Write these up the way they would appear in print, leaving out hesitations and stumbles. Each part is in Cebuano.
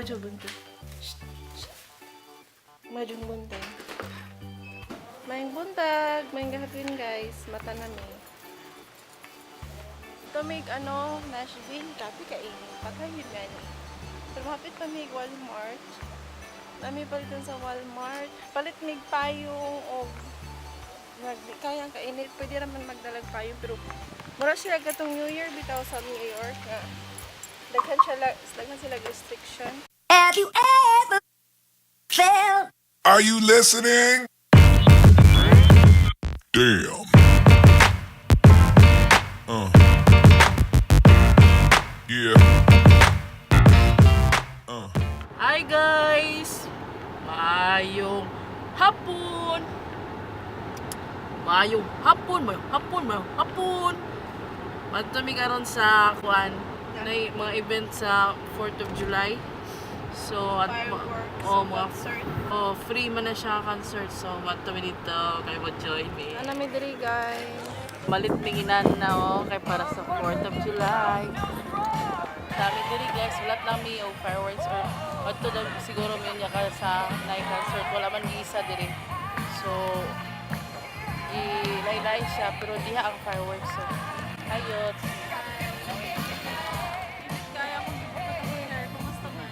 Medyo buntag. Shh, shh. Medyo buntag. Maayong buntag, maayong gahapon, guys. Mata na mi. Ito may ano, Nashville, grabe kainit. Pagkayod nga ni. Pero hapit pa may Walmart. Nami palitan sa Walmart. Palit mig payong o nag kaya ang kainit. Pwede raman magdalag payong pero mura sila katong New Year bitaw sa New York nga. Daghan sila restriction. Have you ever felt Are you listening? Damn. Yeah. Hi, guys! Maayong hapon! Maayong hapon, maayong hapon, maayong hapon! Madto mi karon sa kuan na mga event sa 4th of July. So at Fireworks, oh, mga concert. Oh, free man na siya concert. So madto mi dito kay mo join me. Ano mi diri, guys? Malit mi ginan na oh kay para sa 4th of July. Dami diri, guys, wala lang mi og fireworks or adto daw siguro mi niya ka sa night concert, wala man giisa diri. So gilaylay siya pero diha ang fireworks. So ayot. Kaya kong gibukat hair. Kumusta man?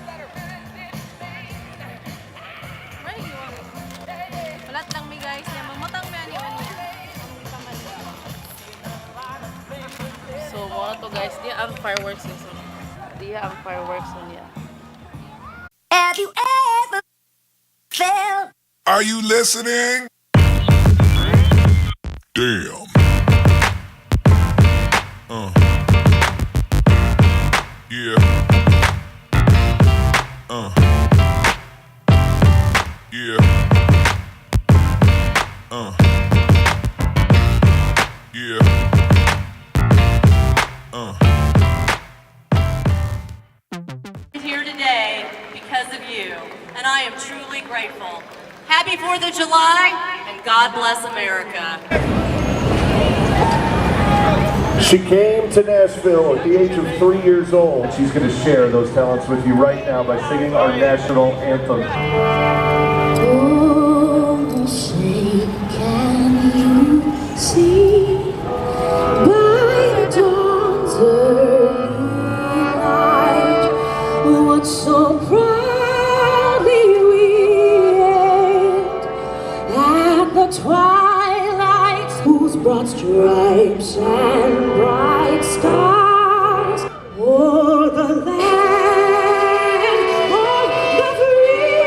Okay. Where you want? Wala lang mi, guys. Nya mamutang mi ani ani. Ang pamalit. So mo to, guys, diha ang fireworks, so diha ang fireworks niya. Have you ever felt Are you listening? Damn. Yeah. Yeah. Yeah. Here today because of you, and I am truly grateful. Happy 4th of July, and God bless America. She came to Nashville at the age of 3 years old. She's going to share those talents with you right now by singing our national anthem. Oh, say, can you see by the dawn's early light what so proudly we hailed at the twilight, whose broad stripes and bright stars o'er the land of the free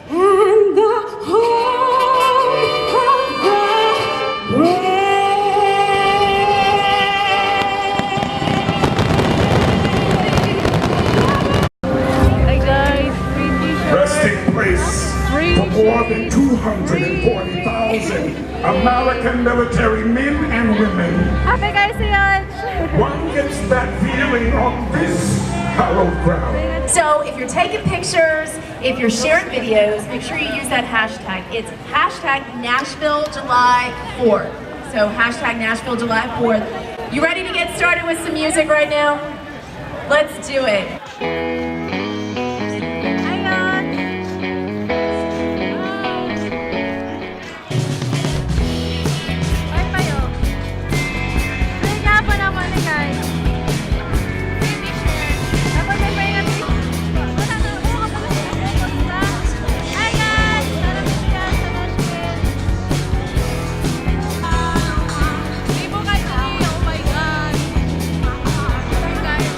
and the home of the brave? Hi guys, free t-shirt. Resting place Free for more than 240,000 American military men and women. Happy guys siya. One gets that feeling on this hallowed ground. So if you're taking pictures, if you're sharing videos, make sure you use that hashtag. It's #NashvilleJuly4th. So #NashvilleJuly4th. You ready to get started with some music right now? Let's do it. Ayan. Bye payo. Free nga pa naman eh, guys. Free t-shirt. Dapat may pahinga t-shirt. Wala na. Oo, kapag basta. Hi, guys! Sana siya sa Nashville. Libo kayo diri. Oh my God. Hi, guys.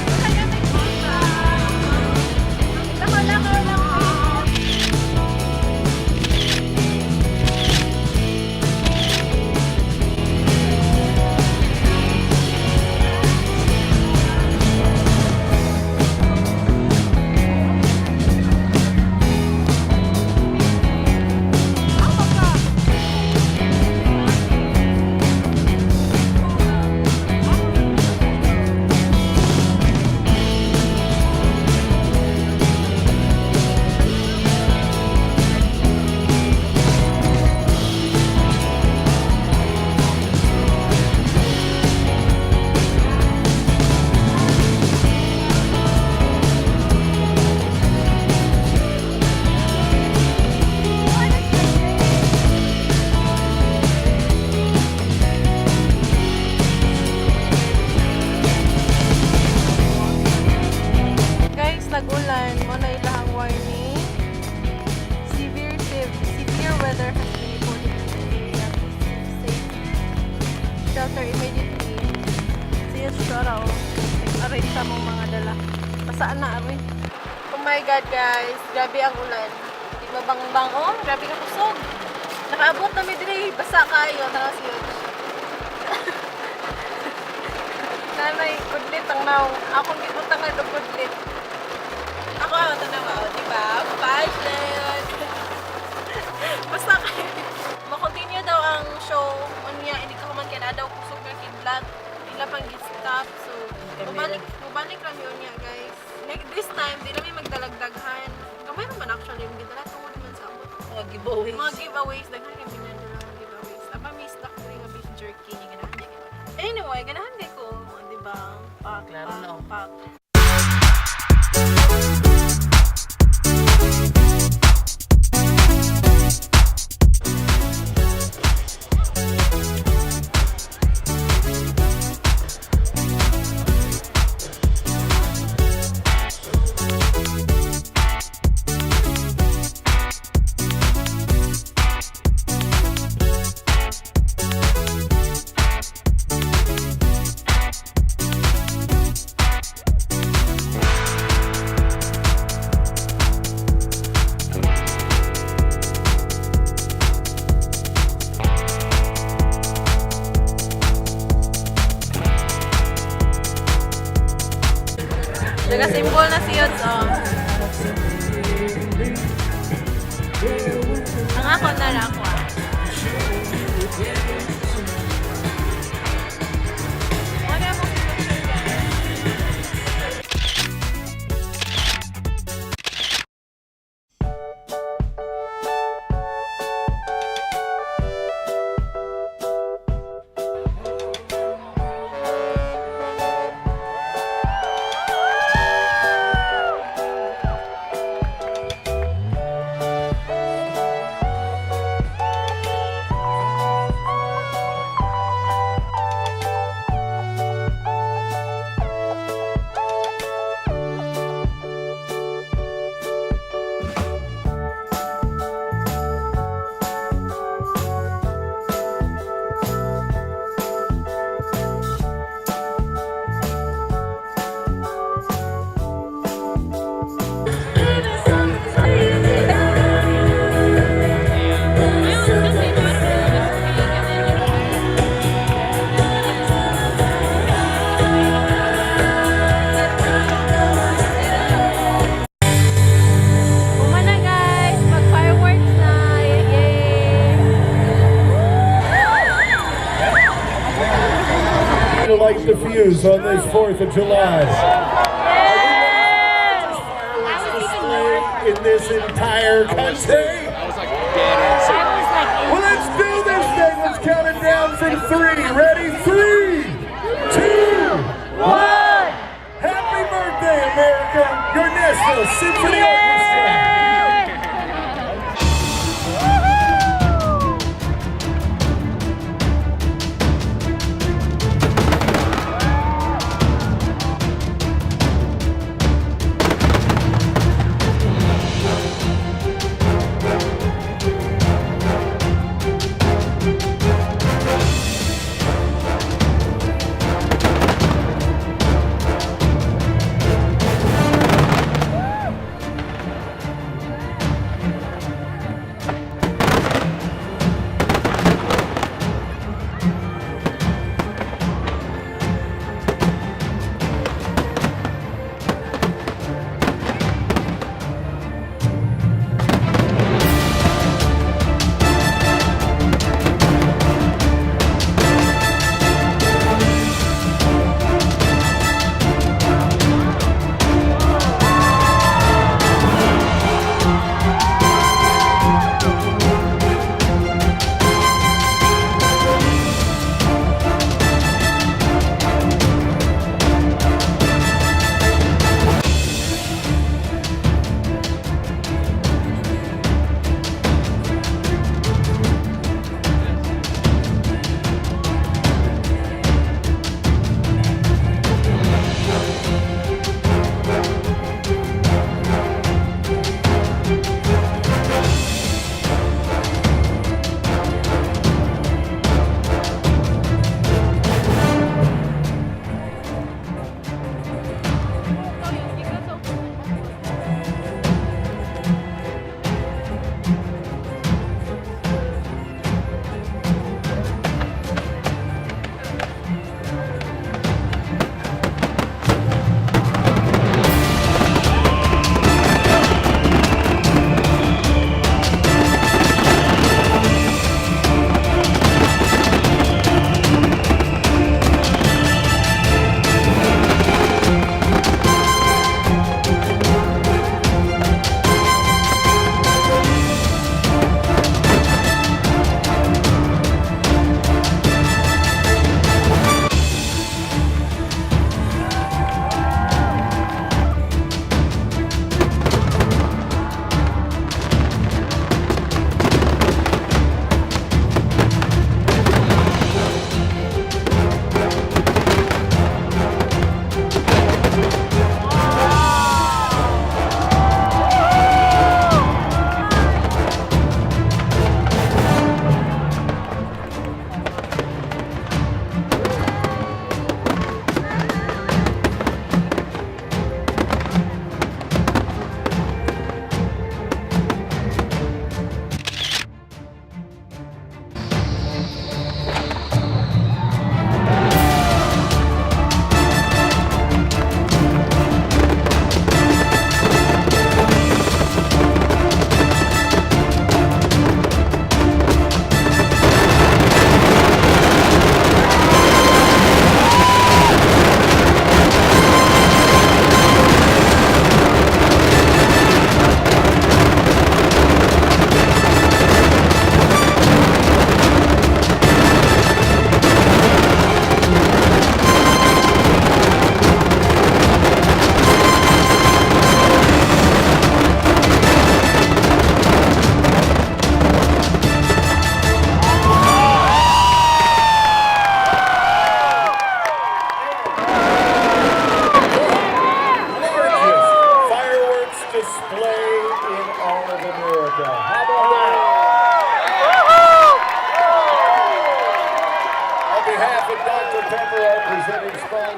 Wala ka nagkita. after immediately. Siya sure oh. Nag-arrange sa mong mga dala. Pasaan na aroy. Oh my God, guys, grabe ang ulan. Di mabangbang oh, grabe ka kusog. Nakaabot na mi diri, basa kayo, tara si Yoj. Nanay, kudlit ang naong. Akong gibutang nga og kudlit. Ako ang tanaw, oh, di ba? Fashion! Basta kayo. Ma-continue daw ang show. Unya, hindi ka man kaya daw kusog nga kidlat. Ila pang gi-stop. So, mubalik lang yun niya, guys. Next, this time, di namin magdalagdaghan. Gamay naman actually, yung gidala tungod man sa abot. Mga giveaways. Mga giveaways, daghan yung binadala mga giveaways. Aba, may stock diri nga beef jerky. Ganahan di ko. Anyway, ganahan di ko. Di ba? Pak, Klaro pak, na, oh. pak. Naga-symbol na si Yods, oh. Ang ako na lang ako, ah. Wala mo picture, guys. Uma na guys, mag fireworks na. Yay! To light the fuse on this 4th of July. Display in this entire country. Well, let's do this thing. Let's count it down from three. Ready? Three, two, one. Happy birthday, America. Your Nashville Symphony Orchestra.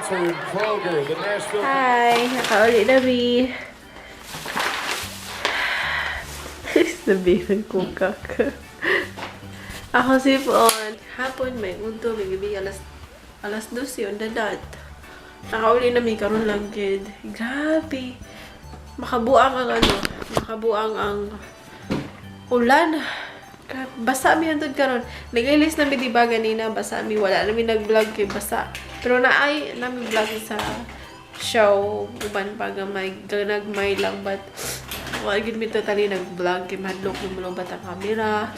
Transfer and Kroger, the Nashville. Hi! Nakauli na mi. Sabihin ko kak. Ako si Pon. Hapon may unto, may gabi alas 12 on the dot. Nakauli na mi karon lang gid. Grabe. Makabuang ang ano, makabuang ang ulan. Grabe. Basa mi hantod karon. Nag-release na mi di ba ganina, basa mi, wala na mi nag-vlog kay basa. Pero naay nami vlog sa show uban pa gamay, nagmay lang, but wala gid mi totally nag-vlog kay mahadlok yung mulubat ang camera.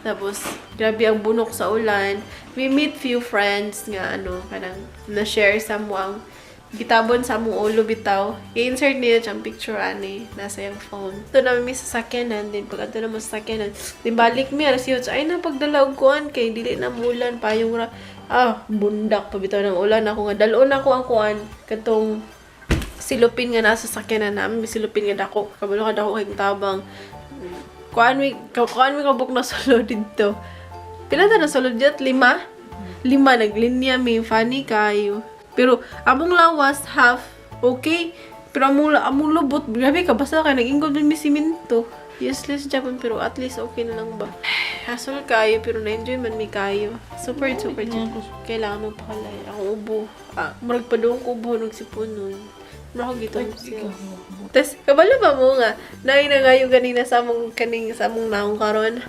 Tapos, grabe ang bunok sa ulan. We meet few friends nga ano, kanang na-share sa mo ang gitabon sa among ulo bitaw. I-insert niya siyang picture ani nasa iyang phone. Ito namin may sasakyanan din pag ato na mo sasakyanan. Din balik mi alas 8 ay na pagdala og kuan kay dili na mulan payong ra. Ah, bundak pa bitaw ng ulan ako nga dalon ako ang kuan katong silupin nga nasa sakyanan namin, may silupin nga dako. Kabalo ka dako kay tabang. Kuan mi kabuk na solo didto. Pila ta na sulod yat? Lima? Lima, naglinya mi. Funny kayo. Pero, among lawas, half, okay. Pero among lubot, grabe ka, basta kay nag-ingod mi simento. Useless Japon, pero at least okay na lang ba? Hasol kayo, pero na-enjoy man mi kayo. Super, super chill. Kailangan magpakalay. Ako ubo. Ah, murag pa doon ko ubo nung sipon nun. Murag ko gitong siya. Tas, kabalo ba mo nga? Naay na nga yung ganina sa among, kaning, sa among naong karon.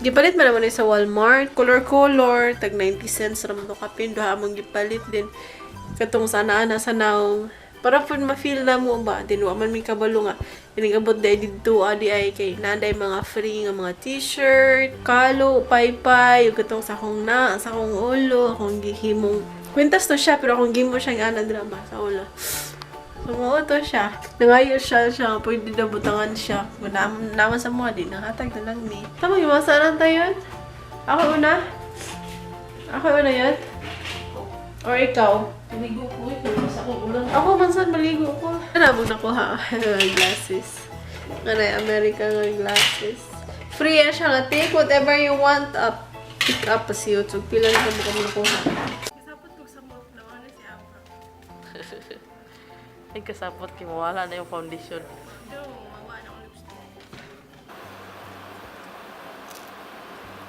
Gipalit man naman ni sa Walmart. Color-color, tag 90 cents ra man to kapin. Duha among gipalit din. Katong sa ana sa naong. Para pud ma-feel na mo ba? Din wa man mi kabalo nga. Inigabot day didto adi ay kay naday mga free nga mga t-shirt, kalo, paypay, ug katong sa akong na, sa akong ulo, akong gihimong kwintas to siya pero akong gihimo siyang ana drama sa ulo. So, mao to siya. Nangayo siya siya. Pwede na butangan siya. Kung naman sa mga di, nangatag na lang ni. Tama, yung mga saan tayo yun? Ako una? Ako una yun? Or ikaw? Maligo ko eh. Pero sa akong ulan. Ako man saan maligo ko. Ano mo nakuha? Glasses. Ano yung America nga glasses. Free yan siya nga. Take whatever you want up. Pick up pa siya. So, pila na mo kami nakuha. Kasapot ko sa mouth na. Ano si Apa? Ay, kasapot kay mawala na yung foundation.